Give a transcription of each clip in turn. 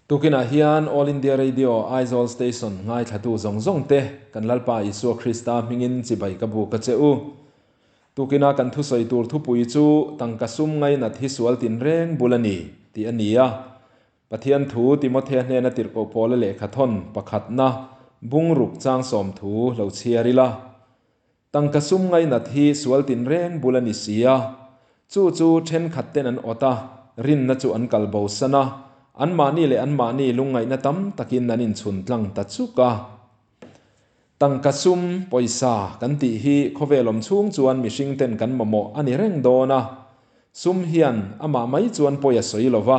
Tukinah hian All India Radio Aizawl Station ngaithlatu zawng zawng te kan Lalpa Isua Krista hmingin chibai ka buk a che u. Tukina kan thusawi tur thupui chu tangka sum ngainat hi sual tinreng bul a ni tih a ni a. Pathian thu Timothea hnena tirhkoh pawla lehkha thawn pakhatna bungruk chang 30 lo chhiar ila. Tangka sum ngainat hi sual tinreng bul a ni si a, chu chu thenkhat ten an awt a, rinna chu an kal bo san a, anmahni leh anmahni lungngaihna tam takin an inchhun tlang ta chuk a. Tangka sum, pawisa, kan tih hi khawvel awm chhung chuan mihring ten kan mamawh a ni reng dawn a, sum hian amah mai chuan pawi a sawi lo va,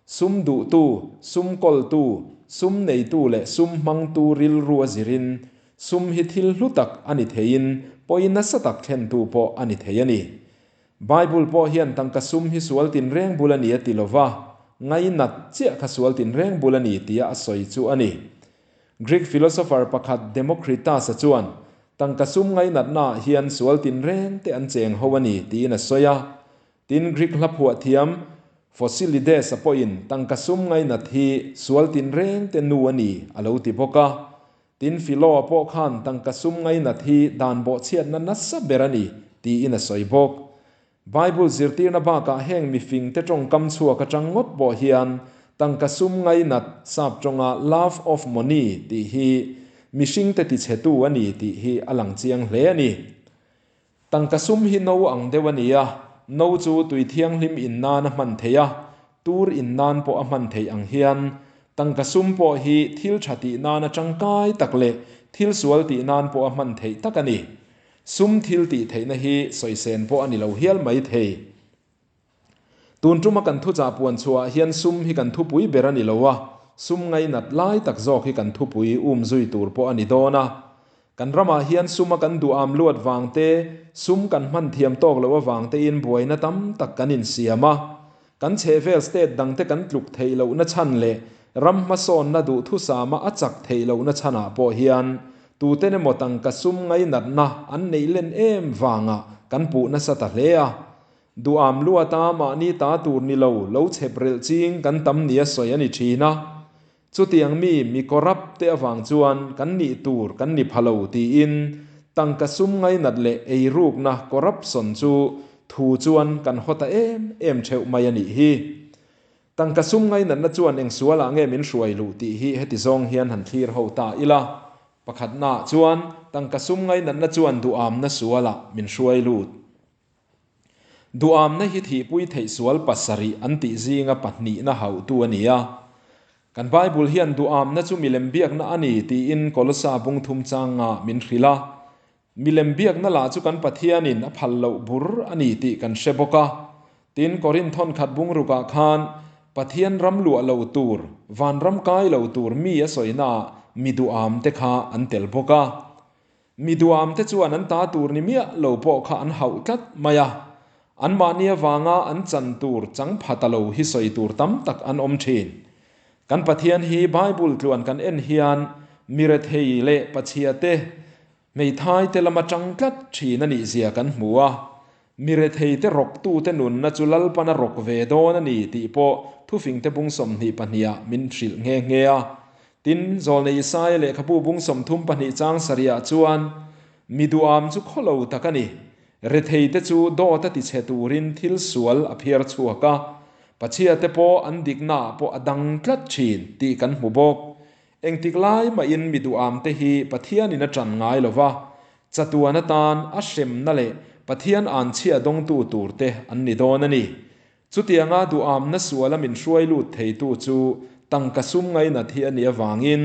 sum duhtu, sum kawltu, sum neitu leh sum hmangtu rilru a zirin Sum hi thil hlu tak a ni theiin pawi nasa tak thlentu pawh a ni thei a ni. Bible pawh hian tangka sum hi sual tinreng bul a ni a ti lo va, ngainat chiah kha sual tinreng bul a ni tia a sawi chu a ni. Greek philosopher pakhat Democritus-a chuan tangka sum ngainatnaah hian sual tinreng te an cheng ho a ni tiin a sawi a. Tin, Greek hla phuah thiam Phocylides-a pawhin tangka sum ngainat hi sual tinreng te nu a ni a lo ti bawk a. Tin, Philo-a pawh khan tangka sum ngainat hi dan bawhchhiatna nasa ber a ni, tiin a sawi bawk. Bible zirtirna bakah heng mifingte tawngkam chhuak atang ngawt pawh hian tangka sum ngainat, sap tawnga love of money tih hi mihringte tichhetu a ni tih hi a lang chiang hle a ni. Tangka sum hi no ang deuh a ni a, no chu tui thianghlim in nan a hman theih a, tur in nan pawh a hman theih ang hian tangka sum pawh hi thil tha tih nana tangkai tak leh thil sual tih nan pawh a hman theih tak a ni. Sum thil tih theihna hi sawisen pawh a ni lo hial mai thei. Tun tuma kan thuchah puan chhuah ah hian sum hi kan thupui ber a ni lo a, sum ngainat lai tak zawk hi kan thupui um zui tur pawh a ni dawn a. Kan ramah hian suma kan duham luat vang te, sum kan hman thiam tawk loh avang tein buaina tam tak kan insiam a. Kan chhehvel state dangte kan tluk theih lohna chhan leh ram hmasawnna duhthusama a chak theih lohna chhanah pawh hian tuten emaw tangka sum ngainatna an neih len em vangah kan puh nasa ta hle a. Duham luata mahni ta tur ni lo, lo chhep relh ching kan tam nia sawi a ni thin a. Chutiang mi mi corrupt te avang chuan kan nih tur kan ni pha lo tiin tangka sum ngainat leh eirukna corruption chu thu chuan kan haw ta em em theuh mai a nih hi. Tangka sum ngainatna chuan eng sualah nge min hruai luh tih hi heti zawng hian han thlir ho ta ila. Pakhatnaah chuan tangka sum ngainatna chuan duhamna sualah min hruai lut. Duhamna hi thihpui theih sual pasarih an tih zinga pahnihna hauhtu a ni a. Kan Bible hian duhamna chu milem biakna a ni tiin Kolosa bungthum changa min hrilh a. Milem biakna lah chu kan Pathianin a phal loh bur a ni tih kan hre bawk a. Tin, Korinth thawnkhat bungrukah khan Pathian ram luah lo tur, vanram kai lo tur mi a sawinaah mi duhamte kha an tel bawk a. Mi duamte chuan an ta tur ni miah lo pawh kha an hauh tlat mai a, anmahni avanga an chan tur chang pha ta lo hi sawi tur tam tak an awm thin. Kan Pathian hi Bible tluan kan en hian mi rethei leh pachhia te, hmeithai te lama tang tlat thin a nih zia kan hmu a, mi rethei te rawktu te nunna chu Lalpan a rawk ve dawn a ni tih pawh thufingte bung 22 ah min hrilh nghe nghe a. Tin, Zawlnei Isaia lehkhabu bung 32 chang sarihah chuan, Mi duham chu khaw lo tak a ni. Retheite chu dawt a tichhe turin thil sual a phiar chhuak a, pachhiate pawh an diknaah pawh a dang tlat thin tih kan hmu bawk. Engtik lai mahin mi duhamte hi Pathianin a tan ngai lo va, chatuan atan a hremna leh Pathian anchhia dawngtu turte an ni dawn a ni. Chutianga duhamna suala min hruai lut theitu chu tangka sum ngainat hi a nih avangin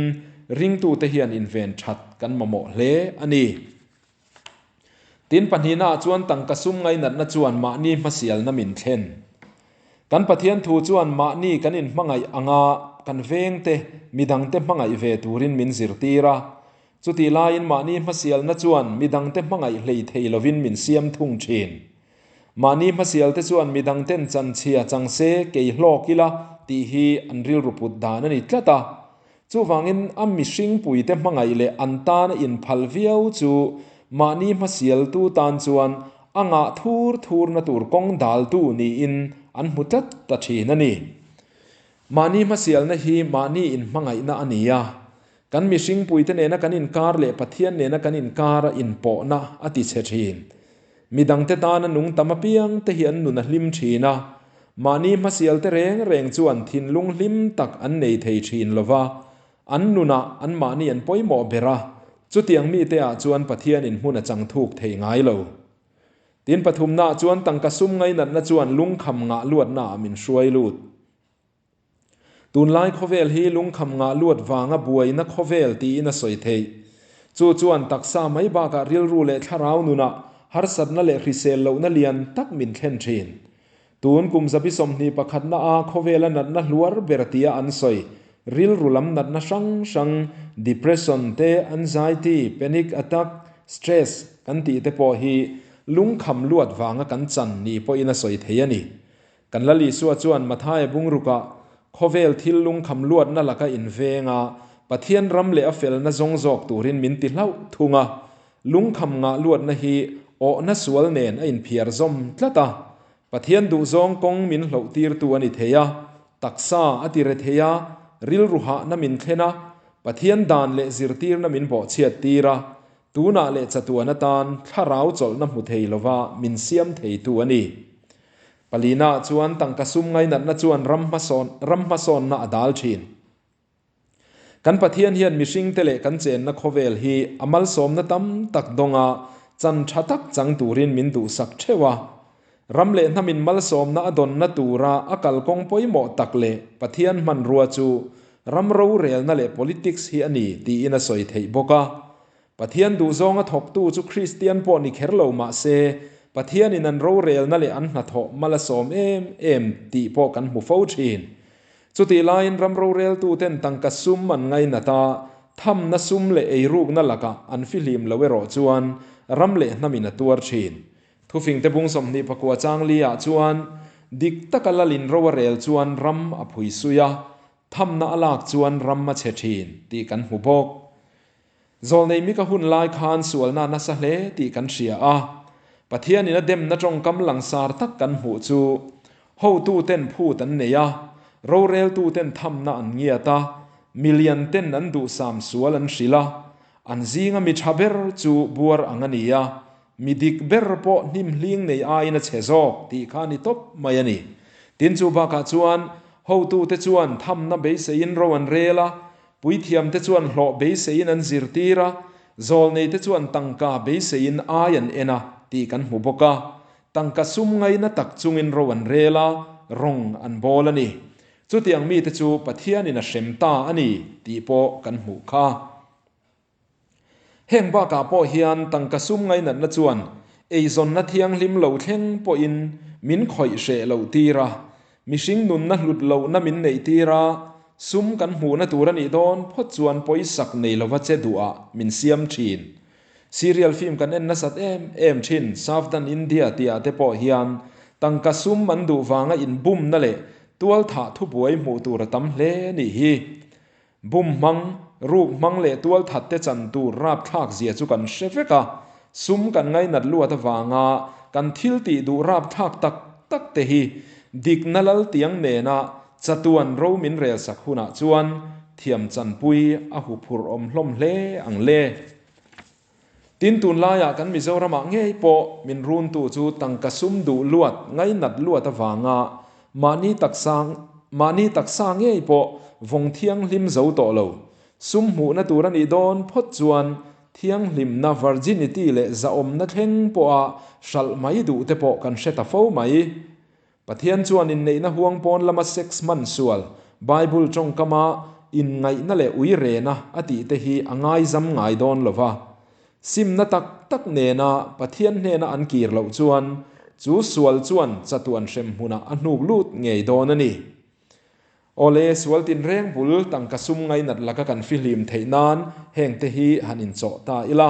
ringtute hian inven that kan mamawh hle a ni. Tin, pahnihnaah chuan tangka sum ngainatna chuan mahni hmasialna min thlen. Kan Pathian thu chuan mahni kan inhmangaih anga kan vengte midangte hmangaih ve turin min zirtir a. Chutih laiin mahni hmasialna chuan midangte hmangaih hlei thei lovin min siam thung thin. Mahni hmasialte chuan midangten chanchhia chang se kei hlawk ila tih hi an rilru put dan a ni tlat a. Chuvangin a mihringpuite hmangaih leh an tana inphal viau chu mahni hmasialtu tan chuan a ngah thur thurna tur kawng daltu niin an hmu tlat ta thin a ni. Mahni hmasialna hi mahni inhmangaihna a ni a, kan mihringpuite nena kan inkar leh Pathian nena kan inkara inpawhna a ti chhe thin. Midangte tana nung tam apiangte hi an nun a hlim thin a, mahni hmasialte reng reng chuan thinlung hlim tak an nei thei thin lo va, an nunah anmahni an pawimawh ber a, chutiang mite ah chuan Pathianin hmun a chang thuk thei ngai lo. Tin pathumnaah chuan tangka sum ngainatna chuan lungkham ngah luatna ah min hruai lut. Tunlai khawvel hi lungkham ngah luat vanga buaina khawvel tiin a sawi theih. Chu chuan taksa mai bakah rilru leh thlarau nunah harsatna leh hrisel lohna lian tak min thlen thin. Tun kum zabi 21 a khawvela natna hluar ber tia an sawi, rilru lam natna hrang hrang, depression te, anxiety, panic attack, stress kan tih te pawh hi lungkham luat vanga kan chan ni pawhin a sawi thei a ni. Kan Lal Isua chuan Mathaia bungrukah khawvel thil lungkham luatna laka inveng a, Pathian ram leh a felna zawng zawk turin min ti hlauh thung a. Lungkham ngah luatna hi awhna sual nen a inphiar zawm tlat a. Pathian duhzawng kawng min hlohtirtu a ni thei a, taksa a ti re thei a, rilru hahna min thlen a, Pathian dan leh zirtirna min bawhchhiattir a, Tunah leh chatuan atan thlarau chawlhna hmu thei lova min siam theitu a ni. Palina chuan tangka sum ngainatna chuan ram hmasawn ram hmasawnna a dal thin. Kan Pathian hian mihringte leh kan chenna khawvel hi a malsawmna tam tak dawnga chan tha tak chang turin min duhsak theuh a. Ram leh hnamin malsawmna a dawnna tura a kalkawng pawimawh tak leh Pathian hmanrua chu ram rorelna leh politics hi a ni tiin a sawi theih bawk a. Pathian duhzawnga thawktu chu Kristian pawh ni kher lo mah se, Pathianin an rorelna leh an hnathawh mal a sawm em em tih pawh kan hmu fo thin. Chutih laiin ram roreltuten tangka sum an ngainat a, thamna sum leh eirukna lakah an fihlim lo erawh chuan ram leh hnamin a tuar thin. Thufingte bung 29 chang li ah chuan, Dik taka lalin ro a rel chuan ram a phui sui a, thamna a lak chuan ram a chhe thin, tih kan hmu bawk. Zawlnei mika hun lai khan sualna nasa hle tih kan hria a, Pathianin a demna tawngkam langsar tak kan hmuh chu, Hotuten phut an nei a, roreltuten thamna an ngiat a, milian ten an duhsam sual an hrilh a, an zinga mi tha ber chu buar ang a ni a, Mi dik ber pawh hnim hling nei aiin a chhe zawk tih kha a ni tawp mai a ni. Tin chu bakah chuan hotute chuan thamna beiseiin ro an rel a, puithiamte chuan hlawh beiseiin an zirtir a, zawlneite chuan tangka beiseiin ai an en a tih kan hmu bawk a. Tangka sum ngaina tak chungin ro an rel a, rawng an bawl a ni. Chutiang mite chu Pathianin a hrem ta a ni tih pawh kan hmuh kha. Heng bakah pawh hian tangka sum ngainatna chuan eizawnna thianghlim lo thleng pawhin min khawih hreh loh tir a, mihring nunna hlut lohna min neih tir a, sum kan hmuhna tur a nih dawn phawt chuan pawisak nei lova che duhah min siam thin. Serial film kan en nasat em em thin Savdhan India tihah te pawh hian tangka sum an duh vanga inbumna leh tualthah thubuai hmuh tur a tam hle nih hi. Bum hmang, ruk hmang leh tualthat te chan tur rapthlak zia chu kan hre vek a, sum kan ngainat luat avanga kan thil tih duh rapthlak tak tak te hi dikna lal tiang nena chatuan ro min rel sak hunah chuan thiam chanpui a huphurh awm hlawm hle ang le. Tin tunlaiah kan Mizoramah ngei pawh min runtu chu tangka sum duh luat, ngainat luat avanga mahni taksa mahni taksa ngei pawh vawng thianghlim zo tawh lo. Sum hmuhna tur a nih dawn phawt chuan thianghlimna, virginity leh zahawmna thleng pawha hralh mai duh te pawh kan hre ta fo mai. Pathian chuan inneihna huang pawn lama sex hman sual, Bible tawngkama inngaihna leh ui rena a tih te hi a ngaizam ngai dawn lo va. Simna tak tak nena Pathian hnena an kir loh chuan chu sual chuan chatuan hrem hmunah a hnuk lut ngei dawn a ni. Awle, sual tinreng bul tangka sum ngainat laka kan fihlim theih nan hengte hi han inchawh ta ila.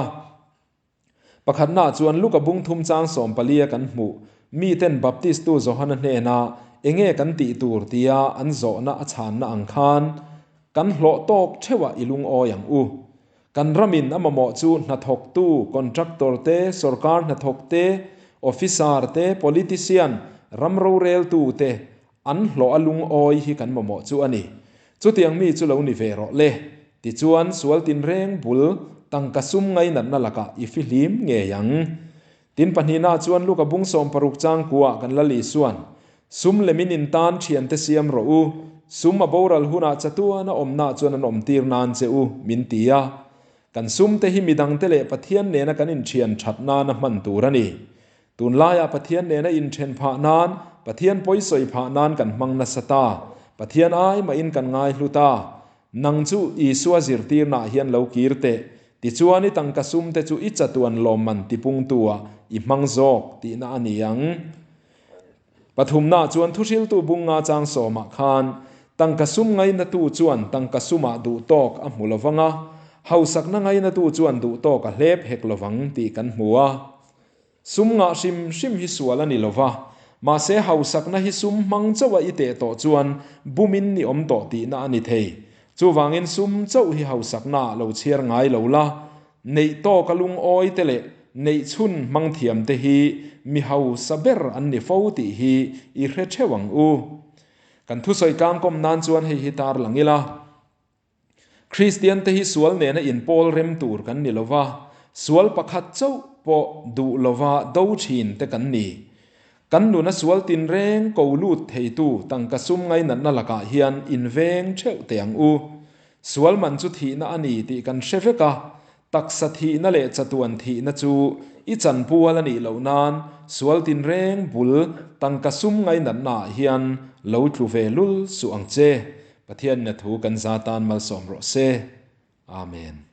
Pakhatnaah chuan Luka bung thum chang 14 a kan hmuh, miten Baptistu Johana hnena enge kan tih tur tia an zawhna a chhanna ang khan, kan hlawh tawk theuhah i lungawi ang u. Kan ramin a mamawh chu hnathawktu, contractor te, sorkar hnathawk te, officer te, politician, ram roreltu te. an hlawh a lungawi hi kan mamawh chu a ni. Chutiang mi chu lo ni ve rawh le. Tichuan, sual tinreng bul tangka sum ngainatna lakah i fihlim ngei ang. Tin pahnihna chuan Luka bung 16 chang kuah kan Lal Isuan, Sum lemin in tan thiante siam rawh u, sum a boral hunah chatuan a awmna chuan an awm tir nan che u, min ti a. Kan sum te hi midangte leh Pathian nena kan inthian that nana hman tur a ni. Tunlaiah Pathian nena inthen phah nan, Pathian pawisawi phah nan kan hmang nasa ta. Pathian ai mahin kan ngai hlu ta. Nang chu Isua zirtirnaah hian lo kir teh, tichuan i tangka sum te chu i chatuan lawmman tipungtu-ah i hmang zawk tihna a ni ang. Pathumna chuan thuhriltu bunga chang sawmah khan tangka sum ngainatu chuan tangka sumah duh tawk a hmu lovang a, hausakna ngainatu chuan duh tawk a hlep hek lovang tih kan hmu a. Sum ngah hrim hrim hi sual a ni lo va, mahse hausakna hi sum hmang chauh a i teh tawh chuan bumin ni awm tawh tihna a ni thei. Chuvangin sum chauh hi hausakna ah lo chhiar ngai lo la, neih tawk a lungawi te leh neih chhun hmang thiam te hi mi hausa ber an ni fo tih hi i hre theuh ang u. Kan thusawi tlangkawm nan chuan hei hi tar lang ila. Kristian te hi sual nena inpawl rem tur kan ni lova, sual pakhat chauh pawh duh lova do thin te kan ni. Kan nuna sual tinreng ko lut theitu tangka sum ngainatna lakah hian inveng theuh teh ang u. Sual man chu thihna a ni tih kan hre vek a, taksa thihna leh chatuan thihna chu i chanpual a nih loh nan sual tinreng bul tangka sum ngainatna ah hian lo tlu ve lul suh ang che. Pathian in a thu kan za tan malsawm rawh se. Amen.